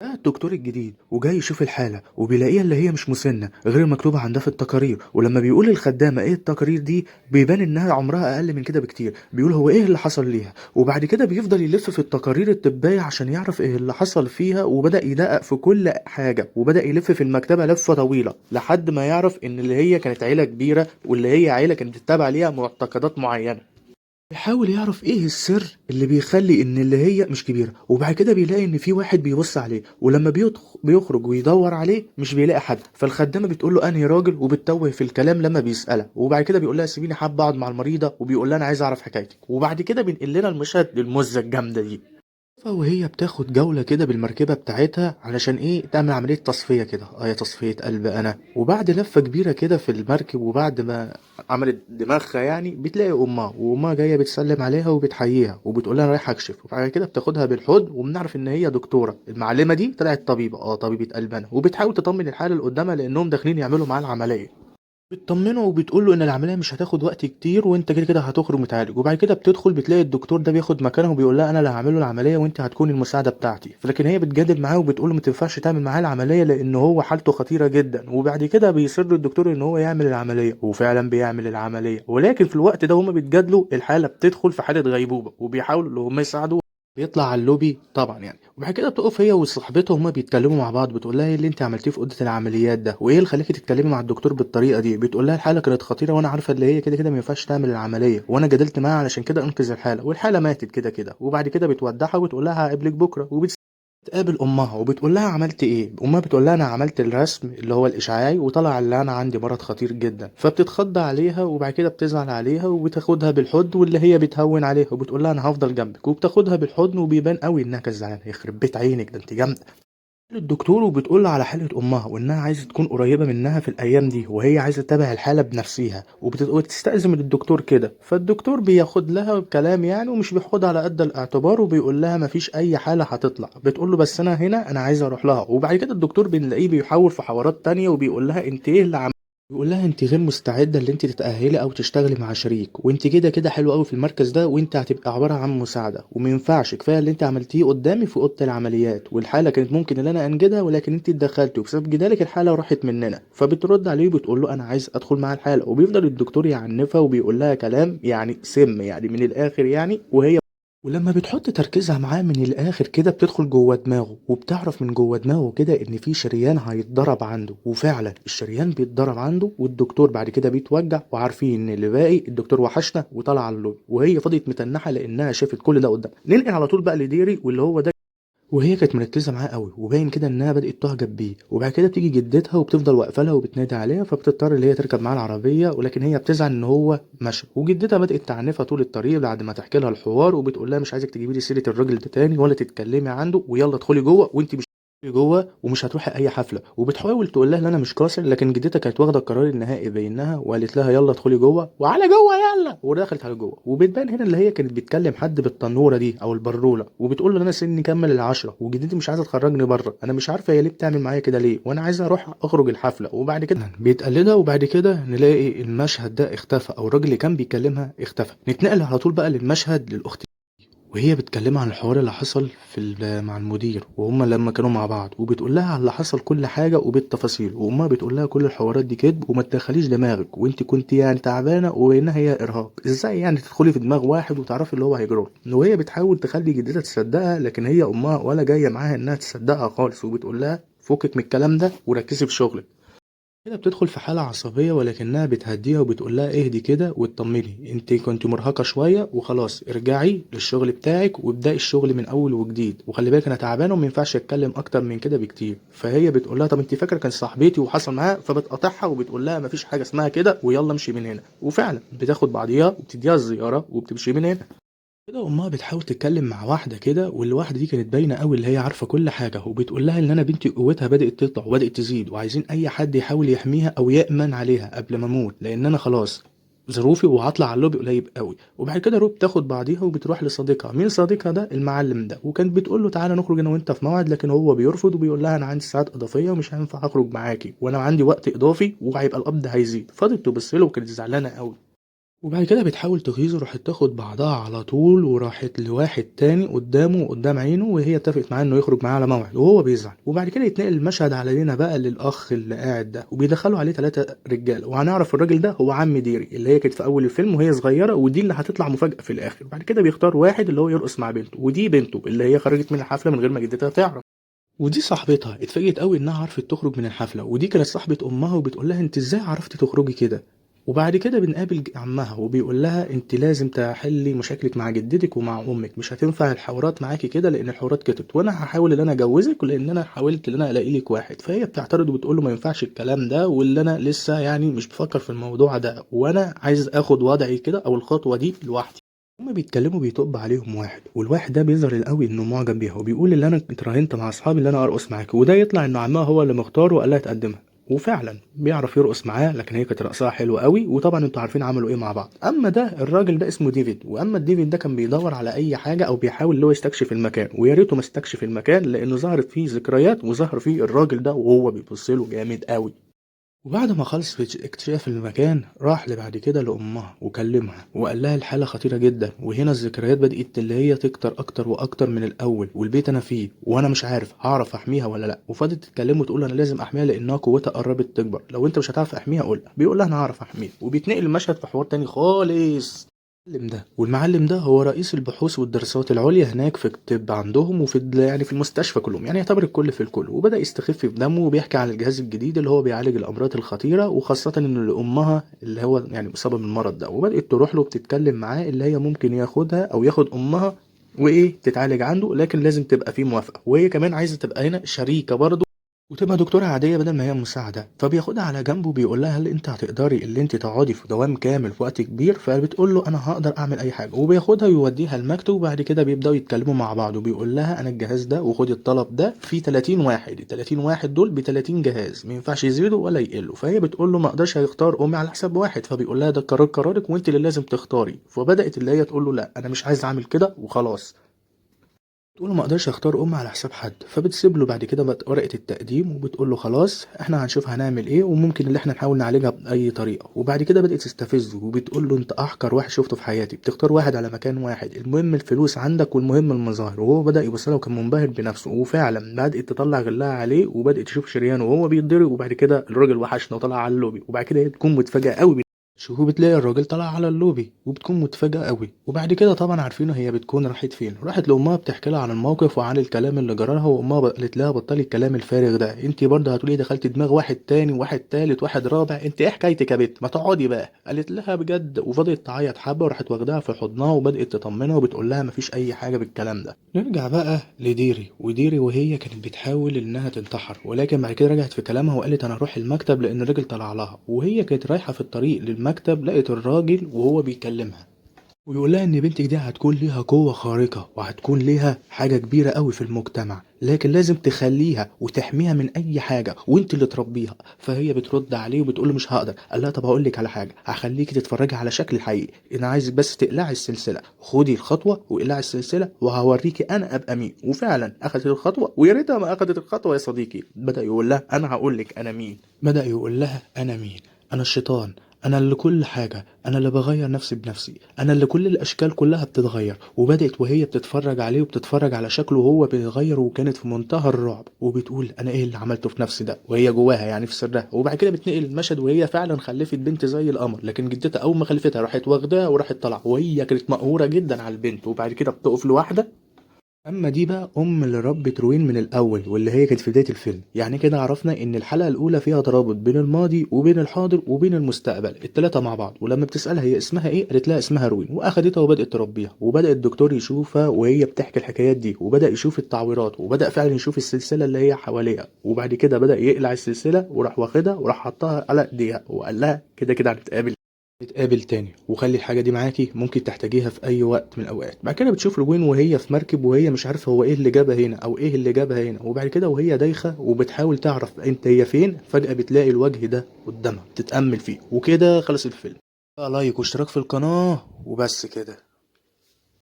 ده الدكتور الجديد وجاي يشوف الحالة وبيلاقيها اللي هي مش مسنة غير المكتوبة عندها في التقارير. ولما بيقول الخدامة ايه التقارير دي بيبان انها عمرها اقل من كده بكتير. بيقول هو ايه اللي حصل ليها، وبعد كده بيفضل يلف في التقارير الطبية عشان يعرف ايه اللي حصل فيها، وبدأ يدقق في كل حاجة وبدأ يلف في المكتبة لفة طويلة لحد ما يعرف ان اللي هي كانت عيلة كبيرة واللي هي عيلة كانت بتتبع ليها معتقدات معينة. بيحاول يعرف ايه السر اللي بيخلي ان اللي هي مش كبيرة. وبعد كده بيلاقي ان في واحد بيبص عليه، ولما بيخرج ويدور عليه مش بيلاقي حد. فالخدامة بتقول له انهي راجل، وبتتوه في الكلام لما بيسألها. وبعد كده بيقول لها سيبيني حابة اقعد مع المريضة، وبيقول لها انا عايز اعرف حكايتك. وبعد كده بينقل لنا المشهد للمزة الجامدة دي، وهي بتاخد جولة كده بالمركبة بتاعتها علشان ايه تعمل عملية تصفية كده، يا تصفية قلب انا. وبعد لفة كبيرة كده في المركب وبعد ما عملت دماغها يعني بتلاقي امها، وامها جاية بتسلم عليها وبتحييها وبتقول لها انا رايحة اكشف. وبعد كده بتاخدها بالحضن، وبنعرف ان هي دكتورة المعلمة دي طلعت طبيبة، طبيبة قلب انا. وبتحاول تطمن الحالة اللي قدامها لانهم داخلين يعملوا معاها العملية. بتطمنه وبتقول له ان العملية مش هتاخد وقت كتير وانت كده كده هتخرج متعالج. وبعد كده بتدخل بتلاقي الدكتور ده بياخد مكانه وبيقول لها انا اللي هعمله العملية وانت هتكوني المساعدة بتاعتي. فلكن هي بتجادل معاه وبتقول له ما تنفعش تعمل معاه العملية لان هو حالته خطيرة جدا. وبعد كده بيصر الدكتور ان هو يعمل العملية، وفعلا بيعمل العملية. ولكن في الوقت ده هما بيتجادلوا الحالة بتدخل في حاله غيبوبة، وبيحاولوا ان هم يساعدوه. بيطلع على اللوبي طبعا يعني. وبعد كده بتقف هي وصاحبتها هما بيتكلموا مع بعض، بتقول لها ايه اللي انت عملتيه في اوضة العمليات ده، وايه اللي خلاكي تتكلمي مع الدكتور بالطريقة دي. بتقول لها الحالة كانت خطيرة وانا عارفه اللي هي كده كده ما ينفعش تعمل العملية، وانا جادلت معاها علشان كده انقذ الحالة، والحالة ماتت كده كده. وبعد كده بتودعها وبتقول لها هقابلك بكره. وبتقابل امها وبتقول لها عملت ايه. امها بتقول لها انا عملت الرسم اللي هو الاشعاعي وطلع اللي انا عندي مرض خطير جدا. فبتتخض عليها وبعد كده بتزعل عليها وبتاخدها بالحضن، واللي هي بتهون عليها وبتقول لها انا هفضل جنبك، وبتاخدها بالحضن. وبيبان قوي انها كانت زعلانة، يخرب بيت عينك ده انت جامدة. الدكتور وبتقول له على حالة أمها وإنها عايزة تكون قريبة منها في الأيام دي، وهي عايزة تتابع الحالة بنفسها، وبتستأذن من الدكتور كده. فالدكتور بياخد لها كلام يعني ومش بياخدها على قد الاعتبار، وبيقول لها مفيش أي حالة هتطلع. بتقول له بس أنا هنا أنا عايزة أروح لها. وبعد كده الدكتور بنلاقيه بيحاول في حوارات تانية وبيقول لها أنت إيه اللي عملتيه، بيقول لها انت غير مستعدة اللي انت تتاهلي او تشتغلي مع شريك، وانت كده كده حلوة قوي في المركز ده، وانت هتبقى عبارة عن مساعدة، وما ينفعش كفاية اللي انت عملتيه قدامي في اوضة العمليات، والحالة كانت ممكن ان انا انجدها ولكن انت اتدخلتي وبسبب جدالك الحالة راحت مننا. فبترد عليه وبتقول له انا عايز ادخل مع الحاله، وبيفضل الدكتور يعنفها وبيقول لها كلام يعني سم يعني من الاخر يعني. وهي ولما بتحط تركيزها معاه من الاخر كده بتدخل جوه دماغه، وبتعرف من جوه دماغه كده ان في شريان هيتضرب عنده، وفعلا الشريان بيتضرب عنده، والدكتور بعد كده بيتوجع، وعارفين ان اللي باقي الدكتور وحشنا وطلع على اللوبي، وهي فضلت متنحه لانها شافت كل ده قدام. ننقل على طول بقى لديري واللي هو ده، وهي كانت مركزه معاه قوي وباين كده انها بدات تعجب بيه. وبعد كده بتيجي جدتها وبتفضل واقفة لها وبتنادي عليها، فبتضطر اللي هي تركب معاها العربية، ولكن هي بتزعل ان هو مشى. وجدتها بدات تعنفها طول الطريق بعد ما تحكي لها الحوار، وبتقول لها مش عايزك تجيبي لي سيره الراجل ده تاني ولا تتكلمي عنده، ويلا ادخلي جوه وانت مش جوه ومش هتروحي اي حفلة. وبتحاول تقول لها ان انا مش قاصر، لكن جدتها كانت واخده القرار النهائي بينها وقالت لها يلا ادخلي جوه وعلى جوه يلا، ودخلت على جوه. وبتبان هنا اللي هي كانت بتكلم حد بالتنوره دي او البروله، وبتقول له انا سني كمل 10 وجدتي مش عايزه تخرجني بره، انا مش عارفه هي ليه بتعمل معايا كده ليه، وانا عايزه اروح اخرج الحفلة. وبعد كده بيتقلدها، وبعد كده نلاقي المشهد ده اختفى او الراجل اللي كان بيكلمها اختفى. نتنقل على طول بقى للمشهد للاخت وهي بتكلمها عن الحوار اللي حصل في مع المدير وهم لما كانوا مع بعض، وبتقول لها على اللي حصل كل حاجة وبالتفاصيل. وامها بتقول لها كل الحوارات دي كذب وما تدخليش دماغك، وانت كنت يعني تعبانة وانها هي ارهاق، ازاي يعني تدخلي في دماغ واحد وتعرفي اللي هو هيجرى. وهي بتحاول تخلي جدتها تصدقها، لكن هي امها ولا جاية معاها انها تصدقها خالص، وبتقول لها فكك من الكلام ده وركزي في شغلك. كده بتدخل في حالة عصبية ولكنها بتهديها وبتقول لها اهدي كده واطمني، انت كنت مرهقة شوية وخلاص ارجعي للشغل بتاعك وابدأي الشغل من اول وجديد، وخلي بالك انا تعبانة وما ينفعش اتكلم اكتر من كده بكتير. فهي بتقول لها طب انت فاكرة كان صاحبتي وحصل معاها، فبتقاطعها وبتقول لها مفيش حاجة اسمها كده ويلا امشي من هنا. وفعلا بتاخد بعضيها وبتديها الزيارة وبتمشي من هنا. كده امها بتحاول تتكلم مع واحدة كده، والواحده دي كانت باينة قوي اللي هي عارفه كل حاجة، وبتقول لها ان انا بنتي قوتها بدات تطلع وبدات تزيد، وعايزين اي حد يحاول يحميها او يامن عليها قبل ما اموت، لان انا خلاص ظروفي وهطلع على اللوبي قليل قوي. وبعد كده روب تاخد بعضيها وبتروح لصديقها. مين صديقها ده؟ المعلم ده. وكانت بتقول له تعالى نخرج انا وانت في موعد، لكن هو بيرفض وبيقول لها انا عندي ساعات اضافية ومش هينفع اخرج معاكي، وانا عندي وقت اضافي وهيبقى القبض هيزيد. فضلت تبص له وكانت زعلانة قوي. وبعد كده بتحاول تغيظه، راحت تاخد بعضها على طول وراحت لواحد تاني قدامه وقدام عينه، وهي اتفقت معاه انه يخرج معاه على موعد وهو بيزعل. وبعد كده يتنقل المشهد علينا بقى للاخ اللي قاعد ده، وبيدخلوا عليه 3 رجاله، وهنعرف الراجل ده هو عم ديري اللي هي كانت في اول الفيلم وهي صغيرة، ودي اللي هتطلع مفاجاة في الاخر. بعد كده بيختار واحد اللي هو يرقص مع بنته، ودي بنته اللي هي خرجت من الحفلة من غير ما جدتها تعرف، ودي صاحبتها اتفاجئت قوي انها عرفت تخرج من الحفلة، ودي كانت صاحبه امها وبتقول لها انت ازاي عرفتي تخرجي كده. وبعد كده بنقابل عمها وبيقول لها انت لازم تحلي مشاكلك مع جدتك ومع امك، مش هتنفع الحوارات معاكي كده لان الحوارات كترت، وانا هحاول ان انا اجوزك لان انا حاولت ان انا الاقي لك واحد. فهي بتعترض وبتقول له ما ينفعش الكلام ده، واللي انا لسه يعني مش بفكر في الموضوع ده، وانا عايز اخد وضعي كده او الخطوة دي لوحدي. هما بيتكلموا بيطب عليهم واحد، والواحد ده بيظهر القوي انه معجب بيها، وبيقول اللي انا اتراهنت مع اصحابي اللي انا ارقص معاك، وده يطلع انه عمها هو اللي مختاره وقال لها تقدمها، وفعلا بيعرف يرقص معاه، لكن هي كانت رقصها حلو قوي، وطبعا انتوا عارفين عملوا ايه مع بعض. اما ده الراجل ده اسمه ديفيد، واما ديفيد ده كان بيدور على اي حاجة او بيحاول اللي هو يستكشف المكان، ويا ريته ما استكشف المكان لانه ظهرت فيه ذكريات وظهر فيه الراجل ده وهو بيبص له جامد قوي. وبعد ما خلص في اكتشاف المكان راح لبعد كده لأمها وكلمها وقال لها الحالة خطيرة جدا، وهنا الذكريات بدأت اللي هي تكتر أكتر وأكتر من الأول، والبيت أنا فيه وأنا مش عارف هعرف أحميها ولا لأ. وفضلت تتكلم وتقول أنا لازم أحميها لأنها قوتها قربت تكبر، لو أنت مش هتعرف أحميها قول. بيقول لها أنا هعرف أحميها. وبيتنقل المشهد في حوار تاني خالص. المعلم ده، والمعلم ده هو رئيس البحوث والدراسات العليا هناك في الطب عندهم، وفي يعني في المستشفى كلهم، يعني يعتبر الكل في الكل. وبدأ يستخف في دمه وبيحكي عن الجهاز الجديد اللي هو بيعالج الأمراض الخطيرة، وخاصة إن لأمها اللي هو يعني مصابة بالمرض ده. وبدأت تروح له وبتتكلم معاه اللي هي ممكن ياخدها أو ياخد أمها وإيه تتعالج عنده، لكن لازم تبقى فيه موافقة، وهي كمان عايزة تبقى هنا شريكة برضه وتبقى دكتورة عادية بدل ما هي مساعدة. فبياخدها على جنبه وبيقول لها هل انت هتقدري اللي انت تقعدي في دوام كامل في وقت كبير؟ فبتقول له انا هقدر اعمل اي حاجة. وبياخدها ويوديها المكتب، وبعد كده بيبداوا يتكلموا مع بعض، وبيقول لها انا الجهاز ده وخدي الطلب ده في 30 واحد، ال 30 واحد دول ب 30 جهاز، ما ينفعش يزيدوا ولا يقلوا. فهي بتقول له ما اقدرش اختار امي على حساب واحد، فبيقول لها ده قرار قرارك وانت اللي لازم تختاري. فبدات اللي هي تقول له لا انا مش عايز اعمل كده وخلاص، تقول له ما اقدرش اختار ام على حساب حد. فبتسيب له بعد كده ورقة التقديم وبتقول له خلاص احنا هنشوف هنعمل ايه، وممكن اللي احنا نحاول نعالجها باي طريقه. وبعد كده بدات تستفزه وبتقول له انت احقر واحد شفته في حياتي، بتختار واحد على مكان واحد، المهم الفلوس عندك والمهم المظاهر. وهو بدا يبص لها وكان منبهر بنفسه، وفعلا بدات تطلع غلها عليه وبدات تشوف شريانه وهو بيتضرب. وبعد كده الراجل وحشنا وطلع على اللوبي، وبعد كده هي تكون متفاجئه قوي، شوفوا بتلاقي الراجل طلع على اللوبي وبتكون متفاجئة قوي. وبعد كده طبعا عارفينه هي بتكون راحت فين، راحت لامها بتحكي لها عن الموقف وعن الكلام اللي جرالها، وامها قالت لها بطلي الكلام الفارغ ده، انت برضه هتقولي دخلت دماغ واحد تاني وواحد تالت واحد رابع، انت ايه حكايتك يا بت، ما تقعدي بقى. قالت لها بجد، وفضلت تعيط حبه، وراحت واخداها في حضنها وبدات تطمنها وبتقول لها مفيش اي حاجة بالكلام ده. نرجع بقى لديري، وديري وهي كانت بتحاول انها تنتحر، ولكن بعد كده رجعت في كلامها وقالت انا هروح المكتب لان الراجل طلع لها. وهي كانت رايحة في الطريق للمكتب لقت الراجل وهو بيكلمها ويقول لها ان بنتك دي هتكون ليها قوة خارقة وهتكون ليها حاجة كبيرة قوي في المجتمع، لكن لازم تخليها وتحميها من اي حاجة وانت اللي تربيها. فهي بترد عليه وبتقول له مش هقدر. قال لها طب هقول لك على حاجة، هخليكي تتفرجي على شكل الحقيقي، انا عايزك بس تقلعي السلسلة، خدي الخطوة واقلعي السلسلة وهوريكي انا ابقى مين. وفعلا اخذت الخطوة، ويا ريتها ما اخذت الخطوة يا صديقي. بدأ يقول لها انا هقول لك انا مين، بدأ يقول لها انا مين، انا الشيطان، انا اللي كل حاجة، انا اللي بغير نفسي بنفسي، انا اللي كل الاشكال كلها بتتغير. وبدات وهي بتتفرج عليه وبتتفرج على شكله وهو بيتغير، وكانت في منتهى الرعب وبتقول انا ايه اللي عملته في نفسي ده، وهي جواها يعني في سرها. وبعد كده بتنقل المشهد وهي فعلا خلفت بنت زي القمر، لكن جدتها اول ما خلفتها راحت واخداها وراحت طالعه، وهي كانت مقهوره جدا على البنت. وبعد كده بتقف لوحدها. اما دي بقى ام اللي ربت روين من الاول، واللي هي كانت في بداية الفيلم. يعني كده عرفنا ان الحلقة الاولى فيها ترابط بين الماضي وبين الحاضر وبين المستقبل، التلاتة مع بعض. ولما بتسالها هي اسمها ايه، قالت لها اسمها روين، واخدتها وبدات تربيها. وبدا الدكتور يشوفها وهي بتحكي الحكايات دي، وبدا يشوف التعويرات، وبدا فعلا يشوف السلسلة اللي هي حواليها. وبعد كده بدا يقلع السلسلة وراح واخدها وراح حطها على ايديها وقال لها كده كده هنتقابل تاني، وخلي الحاجة دي معاكي ممكن تحتاجيها في اي وقت من الاوقات. بعد كده بتشوف روين وهي في مركب وهي مش عارفه هو ايه اللي جابها هنا او ايه اللي جابها هنا. وبعد كده وهي دايخه وبتحاول تعرف انت هي فين، فجاة بتلاقي الوجه ده قدامها بتتامل فيه. وكده خلص الفيلم. like واشتراك في القناة وبس كده.